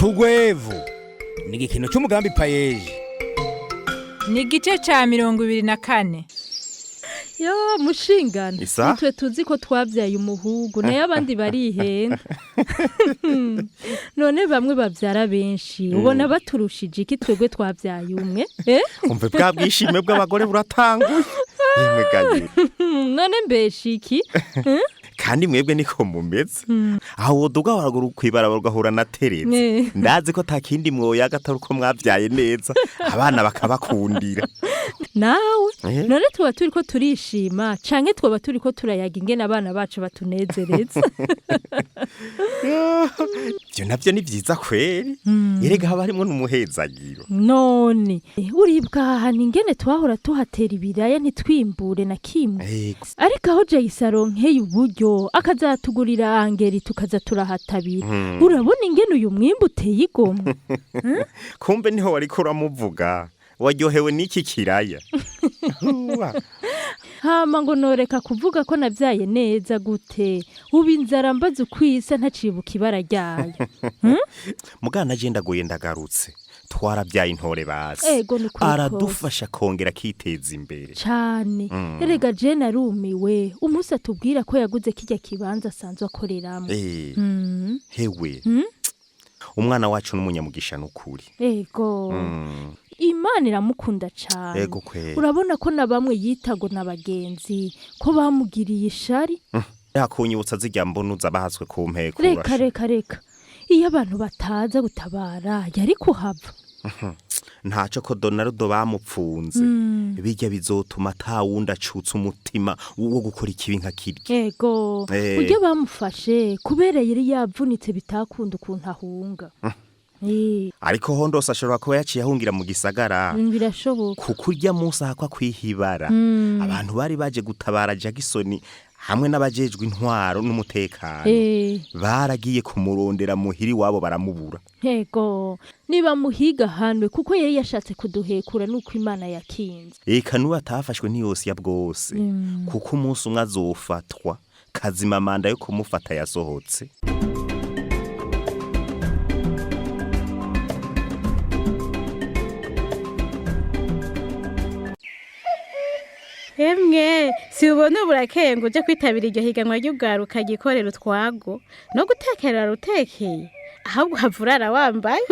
Cugwevu ni igikino cy'umugambi PAEEJ. Ni igice ca 24. Yo mushingana. Isa? Nitwe tuzi ko twabyaye umuhungu, nayo abandi barihenda. None bamwe bavyara benshi, ubona baturushije iki twebwe twabyaye umwe? Eh? Umve, bwa bwishime bw'abagore buratanguye, yemwe gaye. None mbesha iki? Kandi mwebwe niko mumeze, aho woduga waraguru kwibarabara ugahura na Teretse, ndazi ko takindi mwoyaga atari uko mwabyaye neza, abana bakabakundira. Nawe none tuba turiko turishima canke twaba turiko turayaga ingene abana bacu batunezereza? Ivyo navyo ni vyiza kweri, erega haba harimwo n'umuhezagiro. None uribwa ahantu ingene twahora tuhatera ibiraya ntitwimbure na kimwe? Ego. Ariko aho Jayisi aronkeye uburyo akazatugurira angeri tukaza turahatabira, urabona ingene uyu mwimbu uteye igomwe. Kumbe niho wariko uramuvuga, waryohewe n'iki kiraya. Uwa. Hama ngo noreka kuvuga ko navyaye neza gute, ubu inzara mbaze ukwisa ntacibuka ibara ryayo. Mugana je ndagoye ndagarutse, twarabyaye intore basi. Ego, ni ukuri kose. Aradufasha kongera akiteza imbere. Cane. Erega je narumiwe umunsi atubwira ko yaguze kirya kibanza asanzwe akoreramo. Hewe, umwana wacu n'umunyamugisha n'ukuri. Ego. Imana iramukunda cane. Ego kweri. Urabona ko na bamwe yitago na bagenzi ko bamugiriye ishari. Yakunyibutsa zirya mbonuza bahatswe ku mpeko. Reka reka reka, iyo abantu bataza gutabara yari kuhava. Ntaco ko Donaldo bamupfunze, bijya bizotuma atawundi acutse umutima wo gukora ikibi nka kirya. Ego. Buryo bamufashe kubera yari yavunitse, bitakunda ukuntu ahunga. Ariko hondose ashobora kuba yaciye ahungira mu gisagara. Birashoboka. Kuko urya munsi ahakwa kwihibara, abantu bari baje gutabara Jackson hamwe n'abajejwe intwaro n'umutekano baragiye kumurondera muhiri wabo baramubura. Ego, niba muhiga hanwe kuko yari yashatse kuduhekura, nuko Imana yakinze. Eka n'ubu atafashwe ntiyosiya bwose, kuko umunsi umwe azofatwa kazima manda yo kumufata yasohotse. Emwe, si ubona burakeye ngo uje kwitabira iryo higanwa ry'ubwaruka ryikorera utwago no gutekera rutekeye, ahubwo havurara wambaye.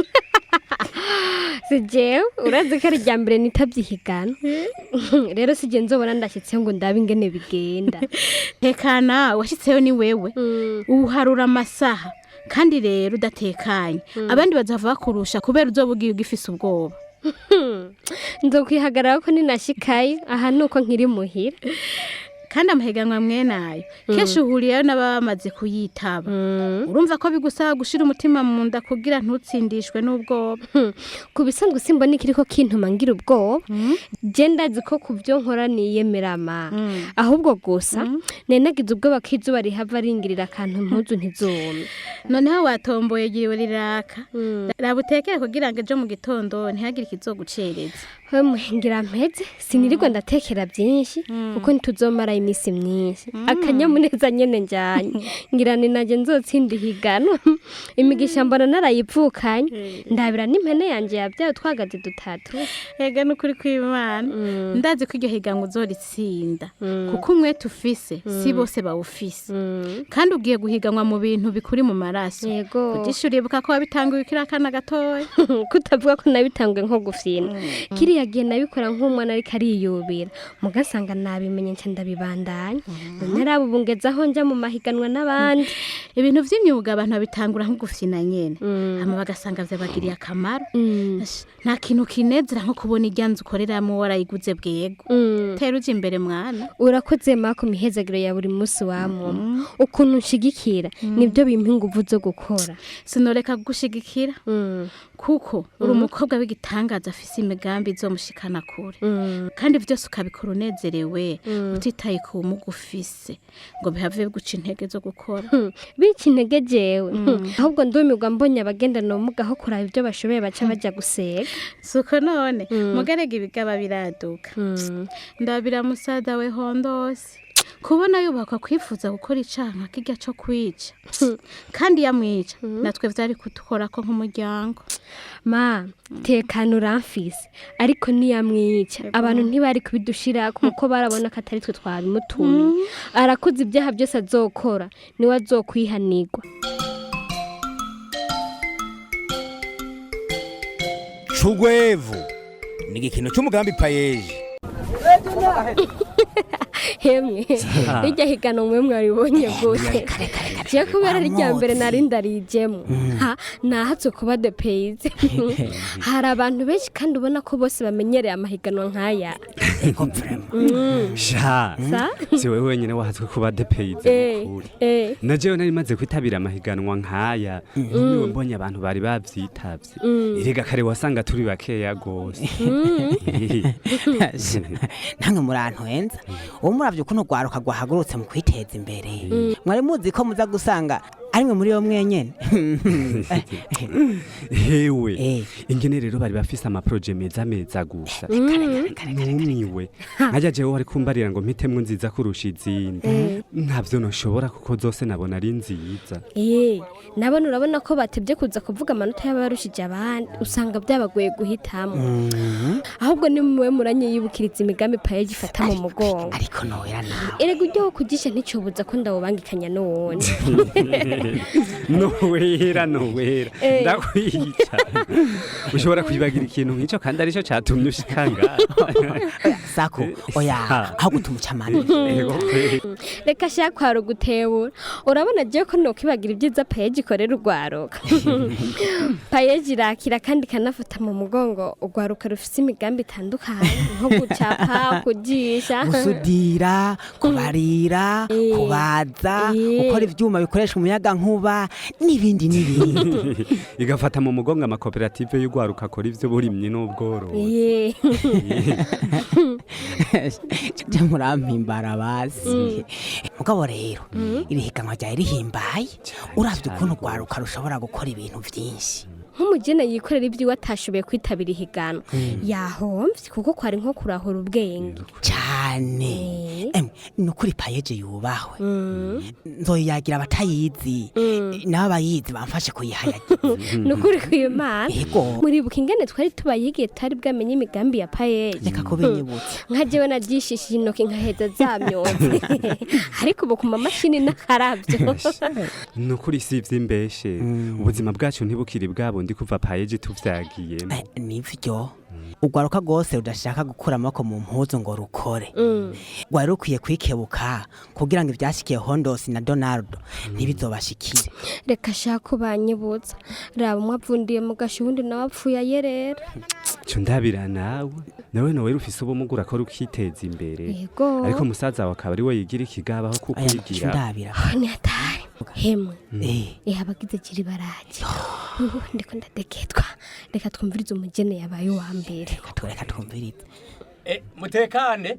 Si jewe, urazi ko ari irya mbere nitabye ihiganwa, rero si je nzobona ndashyitseho ngo ndabe ingene bigenda. Tekana, washyitseyo ni wewe uharura amasaha, kandi rero udatekanye abandi bazava bakurusha kubera uzoba ugiye ugifise ubwoba. Nzokwihagarara ko ninashikayo, aha nuko nkiri muhira. Kandi amahiganwa mwene ayo kenshi uhuriyeyo n'ababa bamaze kuyitaba, urumva ko bigusaba gushira umutima mu nda kugira ntutsindishwe n'ubwoba. Ku bisanzwe simbona ikiriko kintuma ngira ubwoba, je ndazi ko ku byo nkora niyemera ma, ahubwo gusa nari nagize ubwoba ko izuba rihava ringirira akantu impuzu ntizume. Noneho watomboye giriwe riraka, raba utekere kugira ngo ejo mu gitondo ntihagire ikizogucereza. Hemwe, ngira mpeze, sinirirwa ndatekera byinshi kuko ntituzomara iminsi myinshi. Akanyamuneza nyene njanye, ngira ni naje nzotsinda ihiganwa. Imigisha mbona narayivukanye, ndabira n'impene yanje yabyaye utwagazi dutatu. Ega n'ukuri kw'Imana, ndazi ko iryo higanwa uzoritsinda, kuko umwete ufise si bose bawufise, kandi ugiye guhiganwa mu bintu bikuri mu maraso. Yego. Kugisha uribuka ko wabitanguye ukiri akana gatoya. Kutavuga ko nabitanguye nko gufyina, kiriya gihe nabikora nk'umwana ariko ariyubira, mugasanga nabimenye nca ndabibandanya, none raba ubu ngeze aho nja mu mahiganwa n'abandi. Ibintu vy'imyuga abantu babitangura nko gufyina nyene, hama bagasanga vyabagiriye akamaro. Ash, nta kintu kinezera nko kubona irya nzu ukoreramo warayiguze bwego. Tera uja imbere mwana. Urakoze ma ku mihezagiro ya buri munsi wa mama, ukuntu nshigikira nibyo bimpa inguvu zo gukora. Sinoreka kugushigikira kuko uri umukobwa w'igitangaza afise imigambi izomushikana kure, kandi vyose ukabikora unezerewe, utitaye ku bumuga ufise ngo bihave biguca intege zo gukora. Bica intege jewe? Ahubwo ndumirwa mbonye abagendana ubumuga aho kuraba ibyo bashoboye baca baja gusega. Suko none mugarega ibigaba biraduka, ndabira musaza we Hondose. Kubona yubakwa kwifuza gukora icaha nka kirya co kwica, kandi yamwica natwe vyari kudukorako nk'umuryango. Ma, tekana uramfise, ariko ntiyamwica, abantu ntibari kubidushira kuko barabona ko atari twe twabimutumye. Arakuze, ibyaha byose azokora niwe azokwihanirwa. Cugwevu ni igikino cy'umugambi payeje. Hemwe, rirya higanwa mwe mwaribonye gute? Je kubera ari irya mbere nari ndarijemo, ha nahatse kuba dépaysée. Hari abantu benshi kandi ubona ko bose bamenyereye amahiganwa nk'aya. Ego vraiment. Sha, Sa? si wewe wenyine wahatswe kuba dépaysé. Mukuri na jewe nari maze kwitabira amahiganwa nk'aya, niwe mbonye abantu bari bavyitavye. Erega kare wasanga turi bakeya gose. Namwe murantwenza. Uwo muravye ukuntu rwaruka rwahagurutse mu kwiteza imbere, mwari muzi ko muza gusanga arimwe muri yo mwenyene? Hewe, ingene rero bari bafise amaprojets meza meza gusa, numiwe. Nkajya jewe wari kumbarira ngo mpitemwo nziza kurusha izindi, ntavyo noshobora kuko zose nabona ari nziza. Nabona urabona ko batebye kuza kuvuga amanota y'abarushije abandi, usanga byabagoye guhitamo. Ahubwo ni muwe muranyiyibukiriza imigambi PAEEJ ifata mu mugongo. Ariko nowera nawe. Erega ujya wo kugisha nticobuza ko ndawubangikanya n'uwundi. Nowera, nowera, ndakwica, ushobora kwibagira ikintu nk'ico kandi arico catumye ushika ngaha. Sako, oya, aho gutuma ucamana. Ego kweli. Reka shaka kwara ugutebura. Urabona jewe ko nokwibagira ibyiza PAEEJ ikorera urwaruka? PAEEJ irakira kandi ikanafata mu mugongo urwaruka rufise imigambi itandukanye nko gucapa, kujisha, gusudira, kubarira, kubaza, gukora ivyuma bikoresha umuyaga nkuba n'ibindi n'ibindi. Igafata mu mugongo amakoperative y'urwaruka akora ivy'uburimyi n'ubworozi. Je murampimbara basi. Mugabo rero iri higanwa ryari rihimbaye, uravye ukuntu urwaruka rushobora gukora ibintu vyinshi. Nk'umugene yikorera ibyiwe atashoboye kwitabira ihiganwa yahomvye, kuko kwari nko kurahura ubwenge. Cane. Emwe, ni ukuri PAEEJ yubahwe. Nzoyiyagira abatayizi n'abayizi bamfashe kuyihayagiza. Ni ukuri kw'Imana. Yego. Muribuka ingene twari tubayigiye tutari bwamenye imigambi ya PAEEJ? Reka kubinyibutsa. Nka jewe naryishishije intoki nkaheza zamyotse, ariko ubu ku mamashini n'akaravyo. Ni ukuri si ivy'imbeshe, ubuzima bwacu ntibukiri bwa bundi kuva PAEEJ tuvyagiyemo. Nivyo, urwaruka rwose rudashaka gukura amaboko mu mpuzu ngo rukore rwari rukwiye kwikebuka kugira ngo ivyashikiye Hondosi na Donaldo ntibizobashikire. Reka shaka banyibutsa. Raba, umwe avundiye mu gasho, uwundi nawe apfuye ayerera. Co ndabira nawe, nawe nowera ufise ubumuga urakora ukiteza imbere. Yego. Ariko musaza wawe akaba ari we yigira ikigabaho kuko Aya, yigira. ndabira. Ni hatari hemwe. Abagize kiri baraje. Ubu ndiko ndadeketwa. Reka twumvirize umugene yabaye uwa mbere. Reka twumvirize. Mutekane.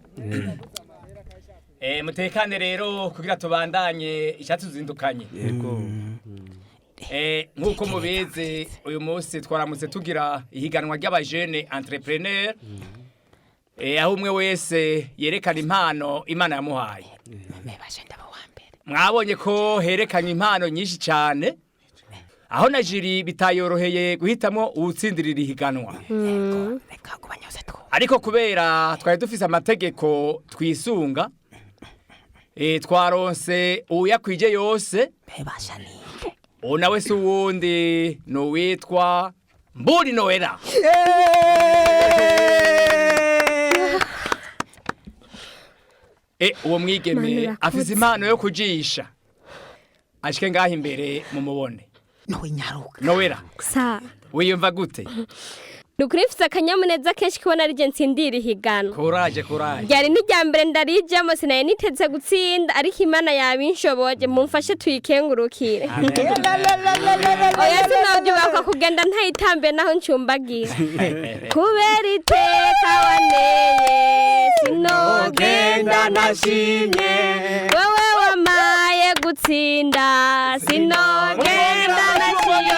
Mutekane rero kugira tubandanye icyatuzindukanye. Yego. Nk'uko mubizi, uyu munsi twaramutse tugira ihiganwa ry'abajene entrepreneur, aho umwe wese yerekana impano Imana yamuhaye. Mebashe ndaba wa mbere. Mwabonye ko herekanye impano nyinshi cyane, aho na jury bitayoroheye guhitamo uwutsindirira ihiganwa. Reka kubanyoze two. Ariko kubera twari dufise amategeko twisunga, twaronse uyakwije yose. Mebasha ninde? Uwo nawe si uwundi, ni uwitwa Mburi Noella. Uwo Mana, mwigeme urakoze. afise impano yo kujisha, ashike ngaho imbere mumubone. Nowe, nyaruka. Noella, sa? wiyumva gute? Ni ukuri mfise akanyamuneza kenshi kubona ari je ntsindira ihiganwa. Courage, courage. Ryari n'irya mbere ndarijemo, sinari niteze gutsinda, ariko Imana yabinshoboje. Mumfashe tuyikengurukire. Oya, sinobyubakwa kugenda ntayitambe naho ncumbagira. Kubera iteka waneye sinogenda nashimye. Wewe wamaye gutsinda sinogenda nashimye.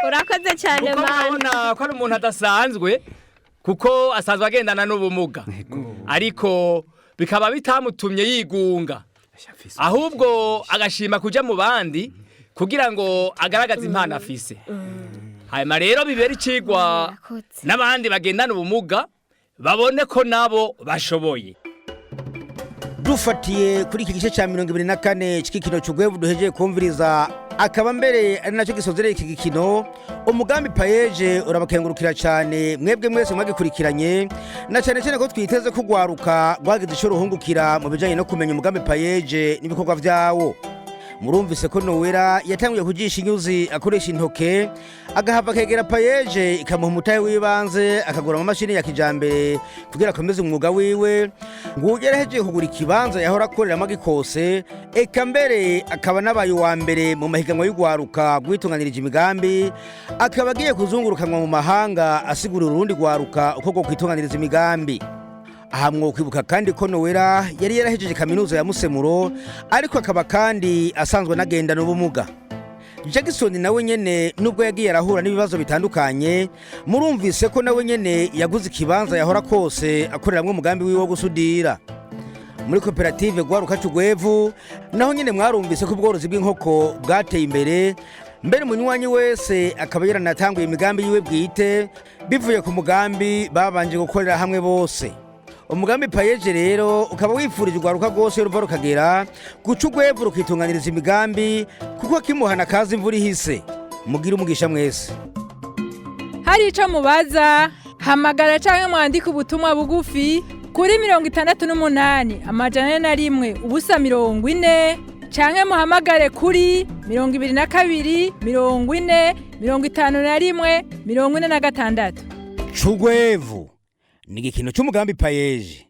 Urakoze cyane. Kuko Mana. murabona ko ari umuntu adasanzwe, kuko asanzwe agendana n'ubumuga, ariko Bikaba bitamutumye yigunga, ahubwo agashima kuja mu bandi kugira ngo agaragaze impano afise. Hanyuma rero bibera icigwa n'abandi bagendana ubumuga, babone ko nabo bashoboye. Dufatiye kuri iki gice cya 24 cy'igikino cy'Ugwevu duhejeje kumviriza, akaba mbere ari nacyo gisozereye iki gikino, umugambi PAEEJ urabakengurukira cyane mwebwe mwese mwagikurikiranye, na cyane cyane ko twiteze ko ugwaruka rwagize icyo ruhungukira mu bijyanye no kumenya umugambi PAEEJ n'ibikorwa byawo. Murumvise ko Nowera yatanguye kujisha inyuzi akoresha intoke, agahava akegera PAEEJ ikamuha umutahe w'ibanze, akagura amamashini ya kijambere kugira akomeze umwuga wiwe. Ngo yarahejeje kugura ikibanza yahora akoreramo agikose, eka mbere akaba n'abaye uwa mbere mu mahiganwa y'ugwaruka rwitunganirije imigambi, akaba agiye kuzungurukanwa mu mahanga asigurira urundi rwaruka uko rwo kwitunganiriza imigambi. Aha mwokwibuka kandi ko Nowera yari yarahejeje kaminuza ya Musemuro, ariko akaba kandi asanzwe anagendana ubumuga. Jackson nawe nyene, nubwo yagiye arahura n'ibibazo bitandukanye, murumvise ko nawe nyene yaguze ikibanza yahora kose akoreramwo umugambi wiwe wo gusudira. Muri koperative Gwaruka Cugwevu naho nyene mwarumvise ko ubworozi bw'inkoko bwateye imbere, mbere umunywanyi wese akaba yaranatanguye imigambi yiwe bwite bivuye ku mugambi babanje gukorera hamwe bose. Umugambi PAEEJ rero ukaba wifurije urwaruka rwose ruva rukagera guca ugwevu rukitunganiriza imigambi, kuko kimuhana kazi imvura ihise. Mugire umugisha mwese. Hari icyo mubaza, hamagara cyangwa mwandike ubutumwa bugufi kuri 68 401 0 40, canke muhamagare kuri 22 40 51 46. Cugwevu ni igikino cy'umugambi PAEEJ.